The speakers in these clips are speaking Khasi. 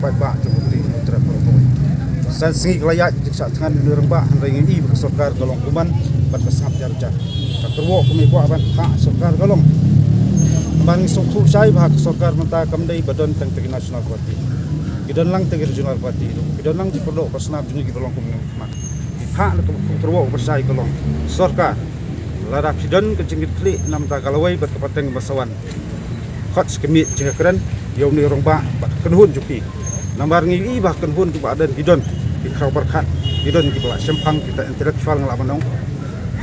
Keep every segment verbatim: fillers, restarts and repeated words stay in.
Paidbah jong ka Ri Hynñiewtrep baroh kawei. San sngi ka la ïaid jingshah thngan ïa une u rangbah, hynrei ngi i ba ka sorkar ka long kumne bad ka sngap jar jar. Ka kyrwoh kumne kwah ban phah sorkar ka long. Namar ngi sngewthuh shai ba ha ka sorkar mynta kam dei ba don tang ki National Party. Ki don lang tang ki Regional Party ruh. Ki don lang ki paralok parasnam jong ngi kiba long kumne. Ki phah na ka kyrwoh ba shai ka long sorkar. Lada phi don ka jingkitkhlieh na bynta ka lawei bad ka pateng ba sa wan, khot shi khmih jingkren ïa une u rangbah bad ka kynhun jong phi. Namar ngi i ba ka kynhun jong Bah Ardent ki don ki khraw pyrkhat, ki don kiba la shemphang, kita intellectual nga lah ban ong.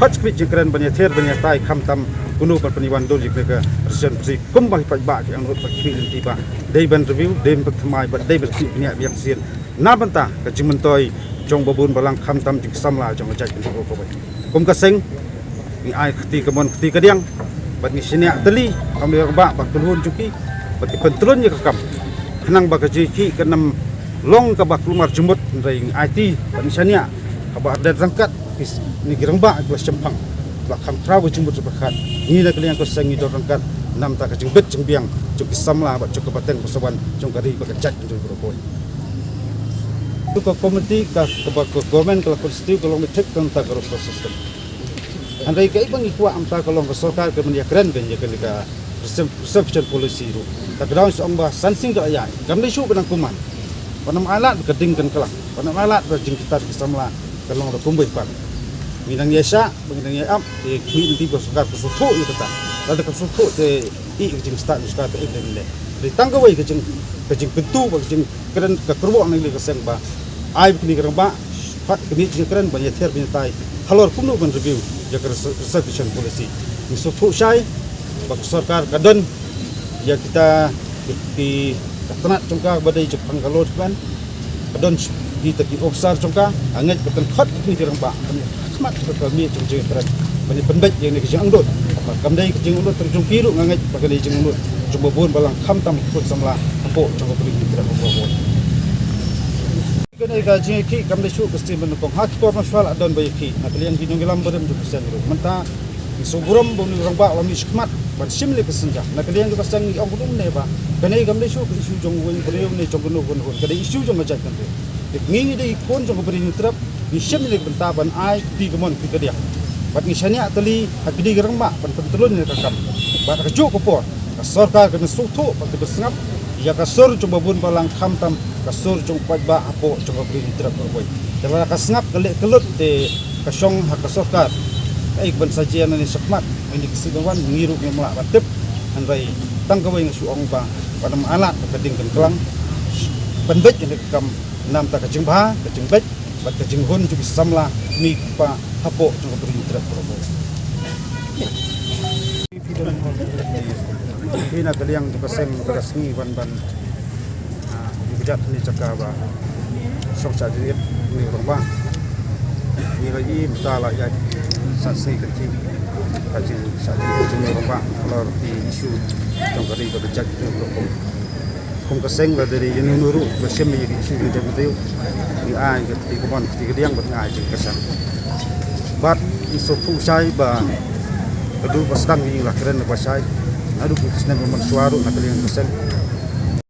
Khot shi khmih jingkren ban ïather ban ïatai, khamtam kumno ban pynwan dur ïa kane ka resolution, kumba ki paidbah ki angnud bad ki khmih lynti ba dei ban review, dei ban pynthymmai bad dei ban khmih bniah biang sien na bynta ka jingmyntoi jong ba bun balang, khamtam jong ki samla jong ka jaitbynriew baroh kawei. Kum ka seng ngi ai kti kamon kti kadiang bad ngi shaniah tylli ha une u rangbah bad ka kynhun jong ki bad ki pyntlun ïa ka kam, khnang ba ka jingïakhih kan ym long kaba kulmar jingmut, hynrei ngi aiti bad ngi shaniah ha Bah Ardent ryngkat kine ki rangbah kiba la shemphang, ba kham khraw ka jingmut jingpyrkhat. Ngi na ka liang ka seng ngi don ryngkat na bynta ka jingbit jingbiang jong ki samla bad jong ka pateng ba sa wan jong ka ri bad ka jaitbynriew baroh kawei. Ka komiti ka, kaba ka government ka la constitute ka long beit thik na bynta ka roster system. Hynrei kaei ba ngi kwah mynta ka long ka sorkar kan ïakren beit ïa kane ka reserv-, reservation policy ruh. Te ka daw ngi sa ong ba san sngi ka la ïaid, kam dei shuh ba nang kumne. Ba nang ai lad ba ka ding kan kylla, ba nang ai lad ba jingkitar ki samla ka long da kumwei pat. Ngi nang ïaishah, ba ngi nang ïa ap, te khmih lynti ba sorkar ka sngewthuh ïa kata. Lada kam sngewthuh te i ka jingstad jong sorkar te i ka dei. Dei tang kawei ka jing, ka jingkyntu bad ka jingkren, ka kyrwoh na ka liang ka seng ba ai ba kine ki rangbah, phah khmih jingkren ban ïather ban ïatai halor kumno ban review ïa ka res-, reservation policy. Ngi sngewthuh shai ba ka sorkar ka don ïa kita ki, ki, ka tnat jong ka ba dei jingpang ka load ban ka don kita ki officer jong ka. Nga ngeit ba kan khot kine ki rangbah ban ïa khmat ka, ka mih jong jingkren ban ïa pynbeit ïa kane ka jingangnud. Ba kam dei ka jingangnud tang jong ki ruh, nga ngeit ba ka dei jingangnud jong ba bun balang, khamtam ki khun samla hapoh jong ka Ri Hynñiewtrep baroh kawei. Kane ka jingïakhih kam dei shuh ka sien ba nyngkong, ha ki por mynshuwa la don ba ïakhih na ka liang ki nongïalam barim jong ka seng ruh. Mynta ngi sngewburom ba une u rangbah u la mih shakhmat ban shim ïa ka synja. Na ka liang jong ka seng ngi ong kumne ba kane kam dei shuh ka issue jong uwei u briew ne jong kano kano, ka dei issue jong ka jaitbynriew. Te ngi, ngi dei ki khun jong ka Ri Hynñiewtrep, ngi shim ïa ka bynta ban ai kti kamon kti kadiang. Bad ngi shaniah tylli ha kine ki rangbah ban pyntlun ïa ka kam. Bad ha kajuh ka por ka sorkar kan sngewthuh bad kan pynsngap ïa ka sur jong ba bun balang, khamtam ka sur jong u paidbah hapoh jong ka Ri Hynñiewtrep baroh kawei. Te lada ka sngap ka leh ka lut te ka shong ha ka sorkar kaei kaban sa jia nangne shakhmat, ha kine ki sngi ban wan, ngi ruh ngim lah ban tip. Hynrei tang kawei nga shu ong ba, ba nang ai lad ba ka ding kan kyllang, pynbeit ïa kane ka kam na bynta ka jingbha, ka jingbeit bad ka jinghun jong ki samla, kmie kpa hapoh jong ka Ri Hynñiewtrep baroh kawei. Phi na ka liang jong ka seng mynta ka sngi ban ban, ah, ïa ka jaka ba shong shah jingit une u rangbah. Ngi la ïohi mynta la ïaid san sngi ka thik ka jingshah jingit jong une u rangbah halor ki issue jong ka ri bad ka jaitbynriew baroh kawei. Kum ka seng lada dei ïa uno uno ruh ba shim ïa ki issue jong ka jaitbynriew, ngi ai ka kti kamon kti kadiang bad ngi ai jingkyrshan. Bad ngi sngewthuh shai ba haduh ba sdang ngi la kren ba shai, haduh ki snem ba mynshuwa ruh na ka liang ka seng